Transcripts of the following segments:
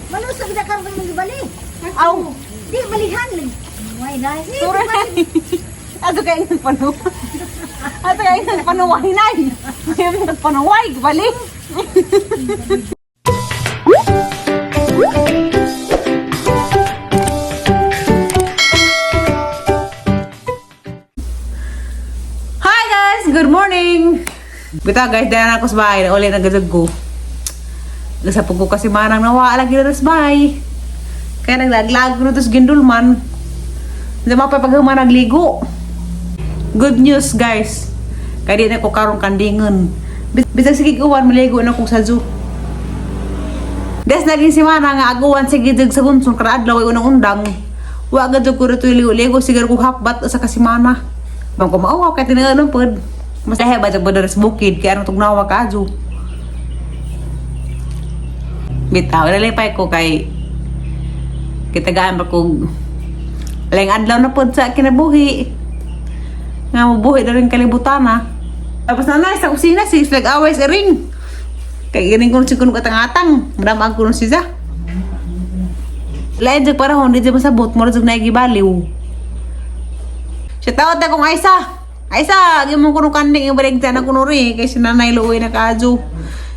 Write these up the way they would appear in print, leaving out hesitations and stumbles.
Malusog na karon mong gibali. Aw, Di balihan. Way na. Turo na. Ato kayo nagpanuway. Ato kayo nagpanuway na. Ngayon nagpanuway, balik. Hi guys! Good morning! Bitaw guys, dahil ako sa bahay. Uli nagazag ko. Nasapog ko kasi manang nawa lagi na sa bahay. Kaya naglaglag ko na to sa gindulman. Hindi mapapaghuman nagligo. Good news guys. Kaya di na ko karong kandingon. Bisag sige uwan maligo na ko sa zoo. Des naging si Mana nga aguan sige jud sa gunson kada adlaw ay unang undang. Wa gad jud ko rito ligo-ligo sigar ko hapbat sa kasimana. Bang ko mauwaw kay tinganon pod. Mas lahi ba jud ba sa bukid kay anong tugnawa ka adyo. Bitaw nalipay ko kay kitagaan ba kog laing adlaw na pod sa kinabuhi. Nga mabuhi na rin kalibutan ah. Tapos na sa kusina si nag-away sa ring. Kay gining kuno si kuno katang-atang. Madam ang kuno siya. Lain jud para hindi jud masabot mo jud naigibaliw. Siya tawad na kong Aisa. Aisa, gimong kuno kanding yung balik na kuno ri kay si nanay luoy na kaadyo.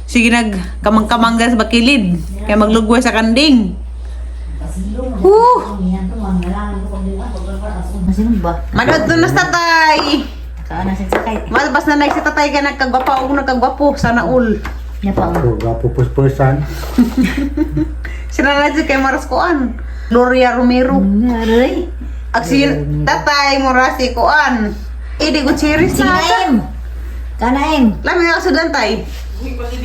Sige nag kamang-kamang sa bakilid. Kay maglugway sa kanding. Woo! Masinong ba? Manod na sa tatay. Kaana sa sakay. Malabas na sa tatay ka nagkagwapo og nagkagwapo sana all. Nya pa. Oh, gwapo puspusan. Sila na dyan kay Maras Kuan. Gloria Romero. Aray. Ag si tatay mo si Kuan. Idi Gutierrez Sige na. na em. Kana em. Lami nga sudan tay.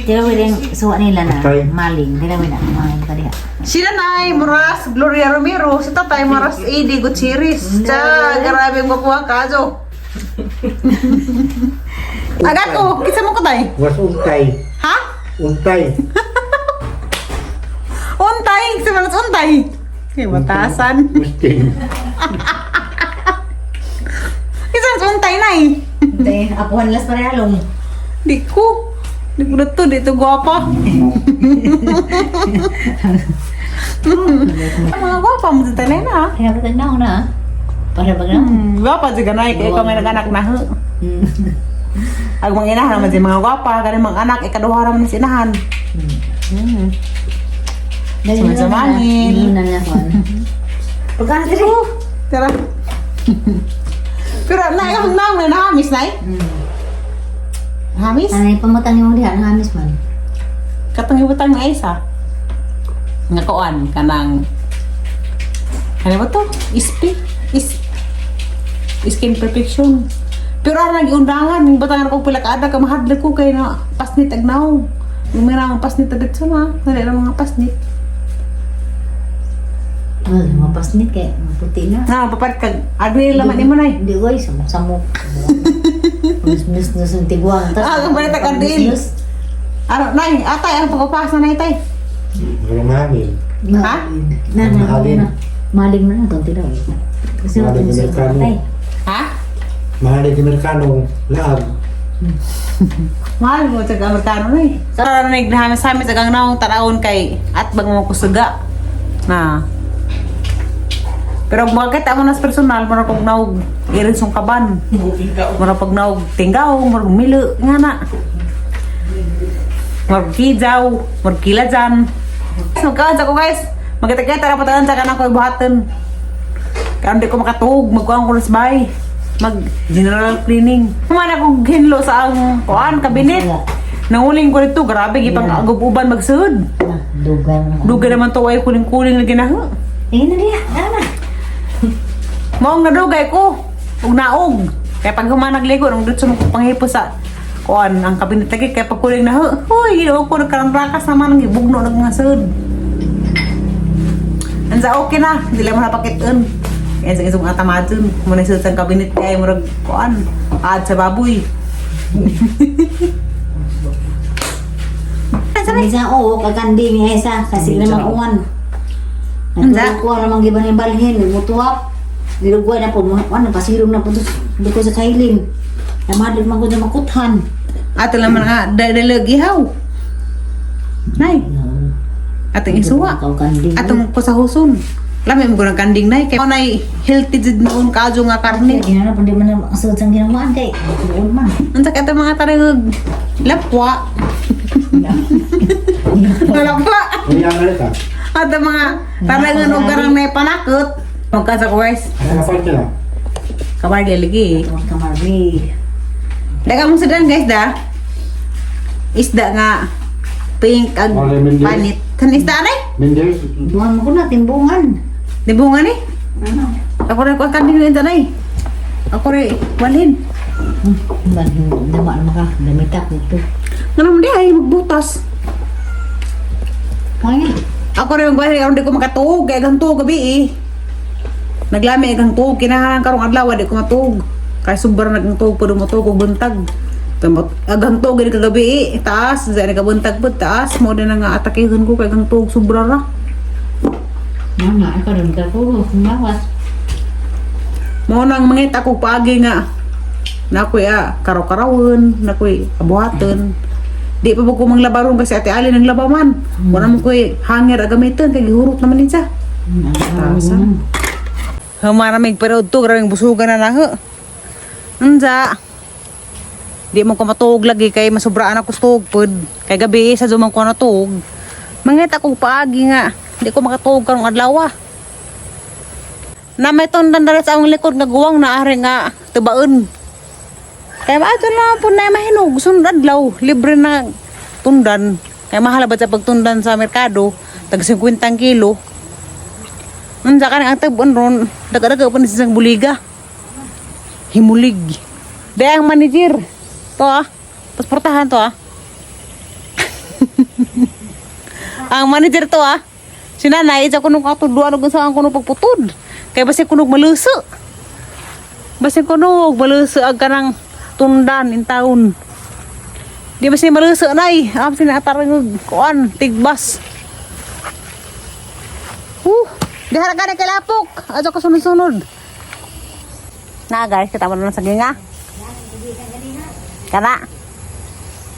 Tira rin suwa nila na Okay. maling. Tira na maling ka diha. Sila nay Moras Gloria Romero. Si tatay Moras Idi Gutierrez. Tsa, grabe ang gwapo ang kaso. Agad ko, kinsa mo ko tay? Was untay. Ha? Untay. Untay, kinsa man sa untay? Kay batasan. Usting. Kinsa man sa untay nay? Hindi, apuhan las parehalong. Di ko. Di ko na to, di to gwapa. Mga gwapa mo dito na na. Kaya ba na ako na? Ah. Para ba na? Gwapa dyan ganay, kaya ikaw may nag-anak na. Ho. Ag mga inahan naman si mga gwapa, kani mga anak, ikaduha naman si inahan. Dali Sama na sa lang na. mangil. Yun na lang ako. Pagkano diri? Tara. Pero na, ikaw na, na nahamis na eh. Hamis? Ano yung pamutang yung diha, ang amis man. Katong ibutang na isa. Nga kuan, kanang ano ba to? Ispi? Is skin perfection. Pero ang nagiundangan, yung batangan ko pila kaada ka mahadlok ko kay na pasnit agnaw. Yung may mga pasnit agad sa na, dali lang mga pasnit. Oh, mapasnit kay maputi na. Na papalit kag adwi laman nimo nay. Hindi ko, samok-samok. Nus-nus ang tiguang. Ah, ang balik ang deal. Ano nay, atay ang pagpapasa nay tay. Maraming. Ha? Na, na, Mahalin. na. Maling na lang, konti daw. Kasi Mahalin wala sa Amerikano. patay. Ha? Mahalin Amerikano. Laag. Mahal mo sa Amerikano nay. Sa nay nahamis sa amin sa gang naong tanawon kay at bag mo kusuga. Na. Pero makita mo nas personal, mura kog naog irin song kaban. Mura pag naog tinggaw, mura milo, nga na. Mura kijaw, mura kilajan. Magkaan sa ko guys. Magkita-kita ra pataan sa kanang ko buhaton. Kaya hindi ko makatuog, magkuhan ko sa bahay. Mag general cleaning. Human ako hinlo sa ang kuan kabinet. Nanguling ko nito, grabe gipang agububan magsud. Na, dugay mo na. Dugay naman to ay kuling-kuling na ginaho. Eh, na diha, na na. Maong nadugay ko. Ug naog. Kaya pag human nagligo, nung dito mo panghipo sa kuan ang kabinet lagi kaya pag kuling na huy ginoo ko nagkarang rakas naman ang gibugno ng mga sud. Ansa okay na, hindi lang mo napakitin. Kaya sa isang atamadun, muna sud sa kabinet kaya murag kuan, aad sa baboy. Minsan, oo, kakandi mi isa, kasi naman uwan. Unsa? Natulog ko namang giban yung balhin, mutuwak. Nilugway na po, mga pasirong na po, doon ko sa kailin. Namadlog man ko na makuthan. Ato lang man nga, dalag ihaw. Nay, Atong isuwa. Ikaw kanding. Atong pasahuson. Lami mo ng kanding nay kay nay healthy jud noon kaadyo nga karne. Kaya na, hindi man ang sud sang ginamaan kay. Buon man. Unsa kay atong mga tarangog lapwa. Lapwa. Kaya nga rin ka. At ang mga tarangan og karang may panakot. Magkasa ko guys. Ano ka parte na? Kamar lagi. Huwag ka marli. Daga mong sudan guys da. Isda nga pink ag Wala, Mendes. panit. Kan isda anay? Mendel? Buhan mo ko na, timbungan. Dibungan ni. Ano? Ako rin ko kanding ni tanay. Ako rin walhin. Balhin, dama na ka. Damitak dito. Nga naman di ay magbutas. Kaya. Ako rin magbalhin aron di ko makatuog kay agang tuog gabi eh. Naglami agang tuog kinahanglan karong adlaw di ko matuog. Kay sobrang nagang tuog pud matuog og buntag. Tumot agang tuog gani kagabi eh. Taas sa nagabuntag pud taas mo na nga atakehon ko kay agang tuog sobra ra. Nana, ikaw rin ka ko. Kumawas. Mao nang mangita ko paagi nga nakoy karaw-karawon, nakoy abuhaton. Di pa ba ko manglabaron kasi Ate Ali nang labaman. Wala mo koy hanger agamiton kay gihurot naman din siya. Tasa. Humaramig pero to grabing busugan na naho. Unsa? Di mo ko matuog lagi kay masubraan ako sa tuog pod. Kay gabi sa dumang ko natuog. Mangita ko paagi nga. Di ko makatuog karong adlaw. Na may tundan dara sa among likod nga guwang na ari nga tubaon. Kaya maato na po na mahinog sunod adlaw libre na tundan. Kaya mahal ba sa pagtundan sa merkado tag 50 kilo. Unsa ka ang tubon ron, daga-daga pa ni siyang buliga. Himulig. Dahil ang manager. To ah. Pasportahan to ah. Ang manager to ah. Si nanay, isa kunong katuduan ug unsa ang kunong pagputod. Kay basi kunog maluso. Basi kunog maluso ang kanang tundan in town. Di ba siya maluso nay? Am sinatarang kuan tigbas. Huh, dihara ka na kay lapok. Ato ka sunod-sunod. Na guys, kita mo na sa ginga. Kana.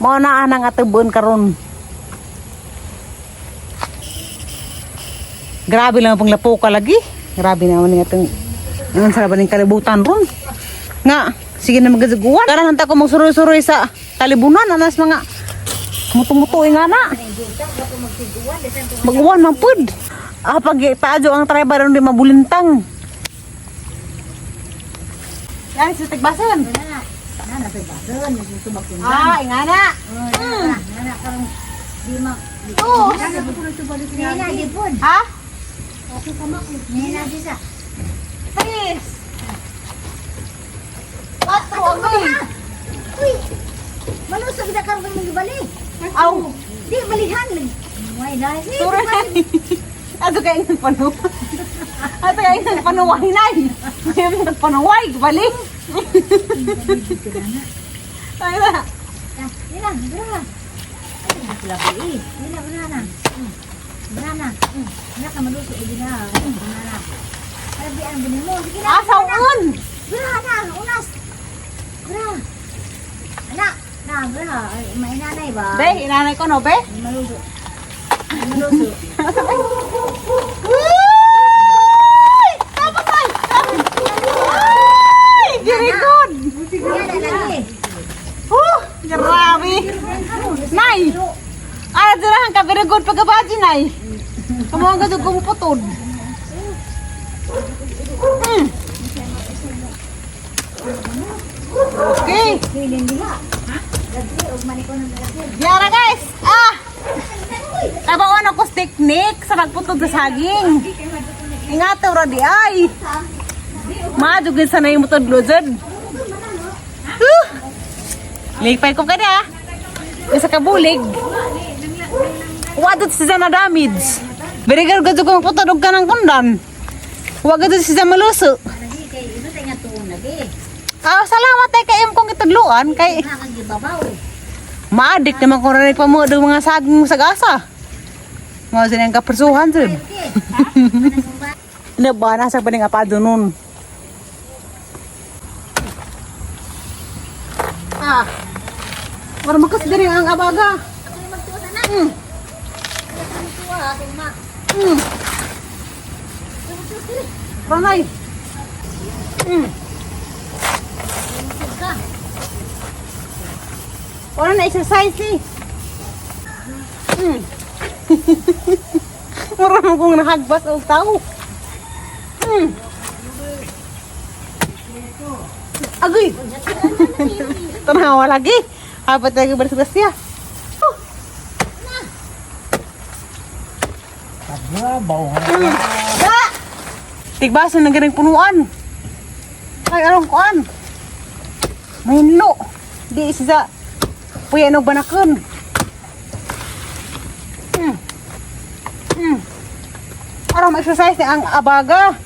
Mo na anang atubon karon. Grabe lang pang lapok ka lagi. Grabe naman nga itong ang sarap ng kalibutan ron. Nga, sige na magazaguan. Karan hanta ko magsuroy-suroy sa kalibunan anas mga muto-muto nga na. Maguwan man pud. Ah, pag paadyo ang driver ron di mabulintang. Yan, sa tagbasan. Nana, sa bason. Nagtubak yun. Ah, ingana. Nana, karong di ma. Oo. Nana, di po. Ha? Nana, di sa. Tres. Quatro, agoy. Uy! Malusog na karong kang gibali. Aw. Di, balihan. May dahil. Sorry. Ato kayo nagpanu. Ato kayo nagpanuway na. May nagpanuway, balik. Ay na. Nina, bra. Ay, labi. Nina, banana. Banana. Wala ka maluso, eh, na. Banana. Ay, ang bini mo. Sige na. Asaw-un. Bra na, unas. Bra. Anak, na, bra. Ay, mainanay ba? Be, inanay ko no, be? Maluso. Maluso. Uy! Tapos ay! Ay! Very good! Yan na lagi. Oh, grabe. Nay! Ara dirahan ka very good pagkabaji, nay. Kamo ang gadug kumuputod. Okay. Feeling diha. Lagi, og maniko ng lalaki. Yara guys! Ah! Tabaon ako sa technique sa pagputod sa saging. Ingat ra di ay. Maadugin sa na yung mutod luzon. Huh! Ligpay ko kada. Ah. Isa ka bulig. Wadot siya na damage. Berigar gadto kong putod og kanang kundan. Wa gadto siya maluso. Lagi kay ino tay nga tuon lagi. Ah, salamat ay kay kong itudluan kay Nga kang gibabaw. maadik naman ko rin pa mo mga saging sa gasa. Mga sinang kapersuhan sud. Okay. Ano ba nasa pa nga pa nun. Ah. Para makas diri ang abaga. Ako yung magtuos anak. Ranay. Wala na exercise eh. Mura mo kong nahagbas og tao. Agoy. Tanawa lagi. Apat lagi bersiya. Oh. Da! Tigbasan na ganing punuan. Ay, anong kuan? Mahinlo. Di isa puya og banakon. Aron exercise ni ang abaga.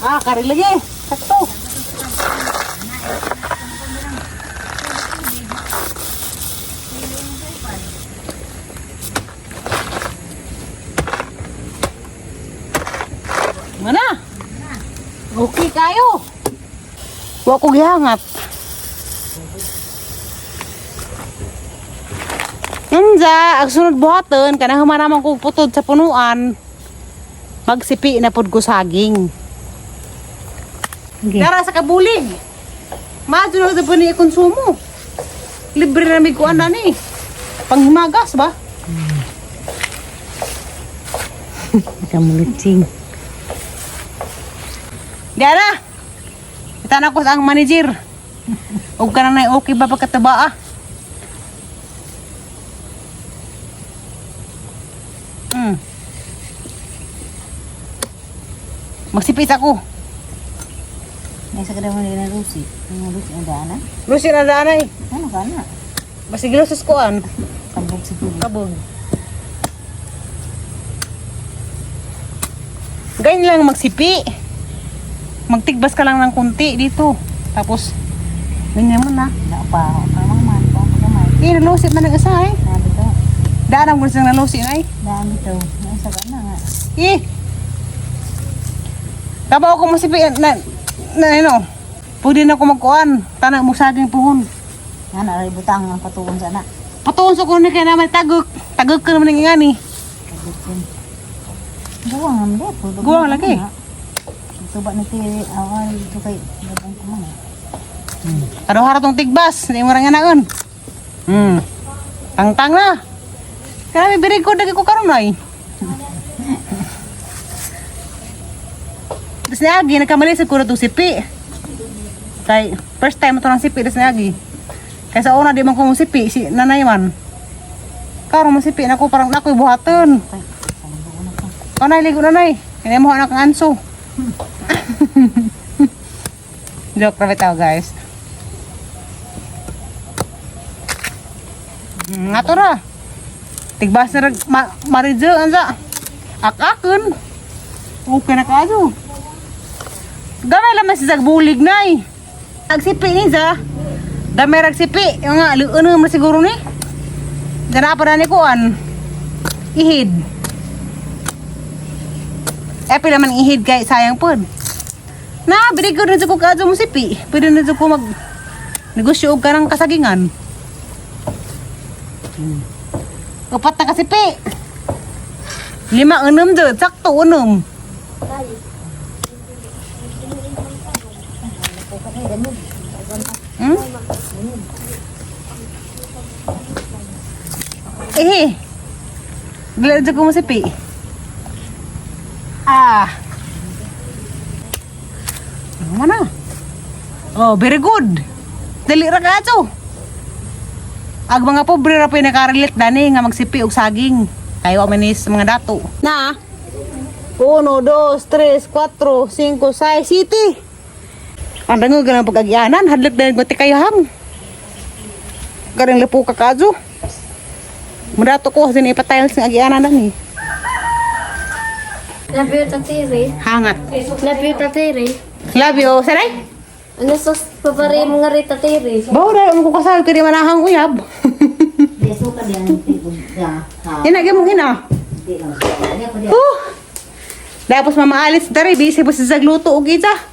Ah, kari lagi. Sakto. Mana? Okay kayo. Wa ko gihangat. Unsa, ang sunod buhaton kanang human naman kog putod sa punuan. Magsipi na pud ko saging. Okay. Dara sa kabulig. Maadto na sa ni konsumo. Libre na may kuan na ni. Panghimagas ba? Kamulutsing. Diana. Itana ko sa ang manager. Og ka na okay ba pagkataba ah? Magsipit ako. May sa kadamo nila Lucy. Ang Lucy ang dana. Lucy na danay. Ano ka na? Basig lusus kuan. Kabog sa tubig. Kabog. Ganyan lang magsipi. Magtigbas ka lang ng kunti dito. Tapos, ganyan mo na. Na pa. Kamang man pa kamay. Eh, nalusit na ng isa eh. Dami to. Daan ang gusto ng nalusit na eh. Dami to. May sa ka na nga. Eh! Kabaw ko masipi na, na ano. Pwede na ako magkuan. Tana mo saging puhon. Nga na ray butang ang patuon sa na. Patuon sa kuno kay naman tagok. Tagok ka naman ng ingani. Kabog. Guwang ang di. Guwang lagi. Tuba na tiri. Awal ito kay. Gabang ko man. Ano tong tigbas? Hindi mo rin naon. Tangtang na. Kaya may birig ko, dagi ko karon ay. Tapos niagi, nagkamali sa kuro itong sipi. Kay, first time ito ng sipi, tapos niagi. Kay sa una, di man ko mo sipi, si nanay man. Karon mo sipi, nako parang nako'y buhaton. Kanay, ligo nanay. Hindi mo anak ang anso. Joke ra bitaw, guys. Ato ra. Tigbas na rag ma maridyo ansa. Akakon. Okay na kayo. Gamay lang mas bulig na eh. Agsipi ni sa. Damay rag sipi. Yung nga, ano na siguro ni. Dara pa na ni kuan. Ihid. Eh, pila man ihid kay sayang pod. Na, bili ko na ko kaadto mo sipi. Pwede na ko mag negosyo og kanang kasagingan. Upat na kasipi. Lima unom do, sakto unom. Eh. Dili ko mo sipi. Ah. Ano na? Oh, very good. Dali ra ka ato. Ag mga pobre ra po'y nakarelate dani nga magsipi og saging. Kayo man is mga dato. Na. 1, 2, 3, 4, 5, 6, 7. Ang dangog ka ng pag-agianan, hadlok na nagmati kayahang. Karang lipo ka kadyo. Mudato ko, kasi ipatiles ng agianan dani. Love you, Tatiri. Hangat. Love you, Tatiri. Love you, saray. Ano sos papari mo nga rin, Tatiri? Bawo na, mo ko kasal, kaya manahang uyab. Beso ka diyan. Ha. Ina, mo ina. Di lang. Di ako diyan. Huh! Tapos Mama Alice, dari, busy po sa zagluto og isa.